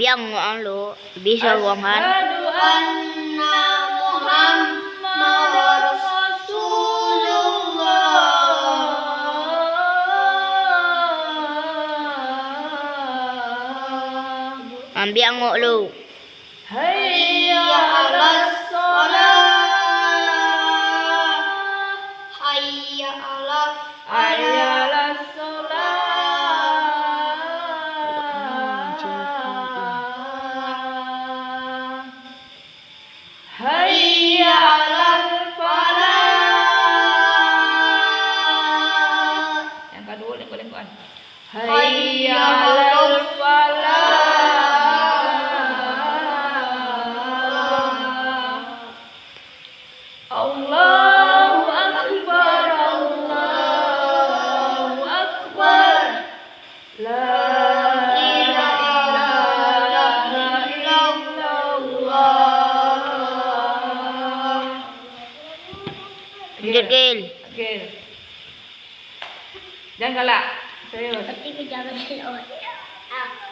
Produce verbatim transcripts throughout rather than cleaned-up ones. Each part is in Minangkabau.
Yang lo, bisa uang kan? Asyhadu anna Muhammadar Rasulullah. Ambiak angok lu. Hayya 'alas shalah. Hayya 'alas Hayya 'alas shalah. Hayya 'alal falah. Yang kaduo, lengkok-lengkokan. Hayya 'alal falah. Allahu Akbar, Allahu Akbar. La ilaha illallah. Lanjut, Gil. Gil. Jangan galak. Serius. Tapi ku jangan galak.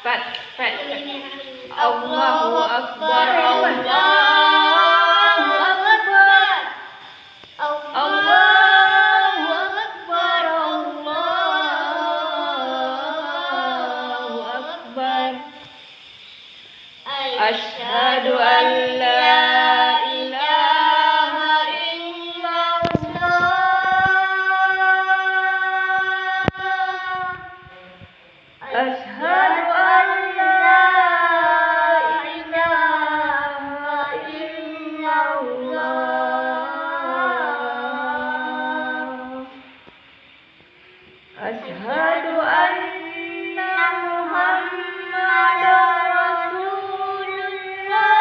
Pat, pat, pat. Allahu Akbar, Allahu Akbar. Allahu Akbar, Allahu Akbar. Asyhadu an la ilaha illallah. Asyhadu an la ilaha illallah. Asyhadu anna Muhammadar Rasulullah.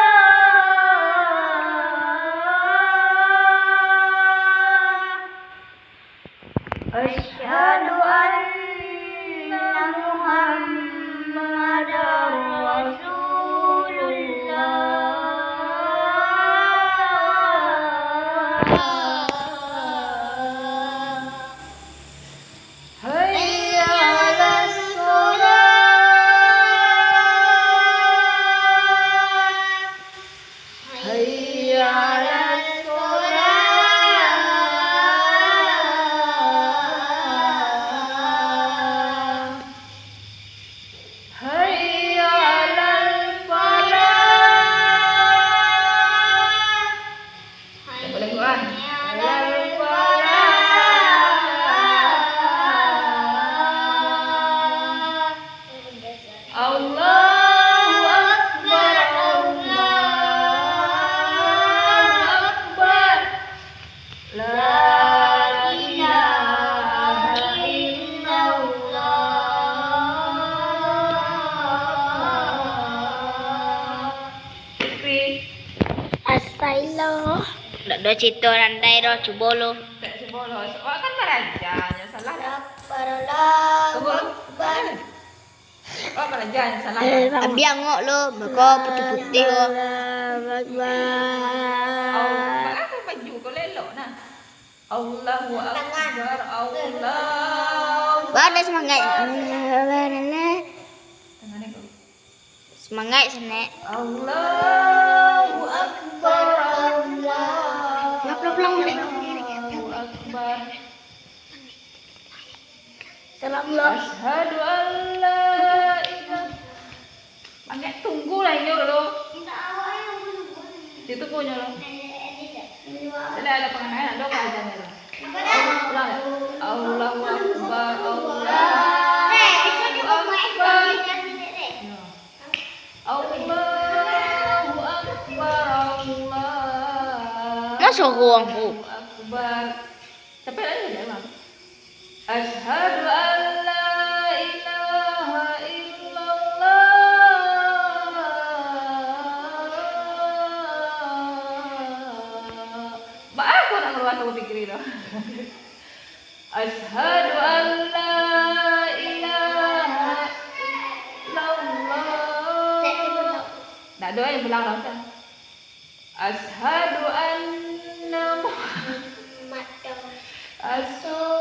Asyhadu anna Muhammadar Rasulullah. Hayya 'alas shalah. Hayya 'alas shalah. Hayya 'alal falah. Allahu Akbar, Allahu Akbar. La ilaha illallah. Astagfirullah. Ndak ado carito randai doh, cubo lo. Tak cubo lo. Awak kan baraja, nyo salah dah. Akbar, Allahu Akbar. Awak baraja, nyo salah dah. Ambiak angok lo, beko putiah-putiah lo. Allahu Akbar. Awak baju ko elok nah. Allahu Akbar, Allahu. Bana semangat. Tangan ni ko. Semangat, Sanek. Allahu Akbar, Allahu Akbar. Salam lo. Asyhadu an la ilaha. Angek tunggu lah inyo dulu. Ditunggu nyo lo. Tidak ada pengenaan, ada aja nyo lo. Allahu Akbar, Allahu Akbar. Yo. Allahu Akbar, Allah. Masa ruang, Bu? Akbar. Capek lagi, ya, Bang? Asyhadu an la ilaha illallah. Baa kau nak kaluar, kau pikir itu. Asyhadu an la ilaha illallah. Ndak doa yang bilang lah, kan? Asyhadu anna Muhammad. Asyhadu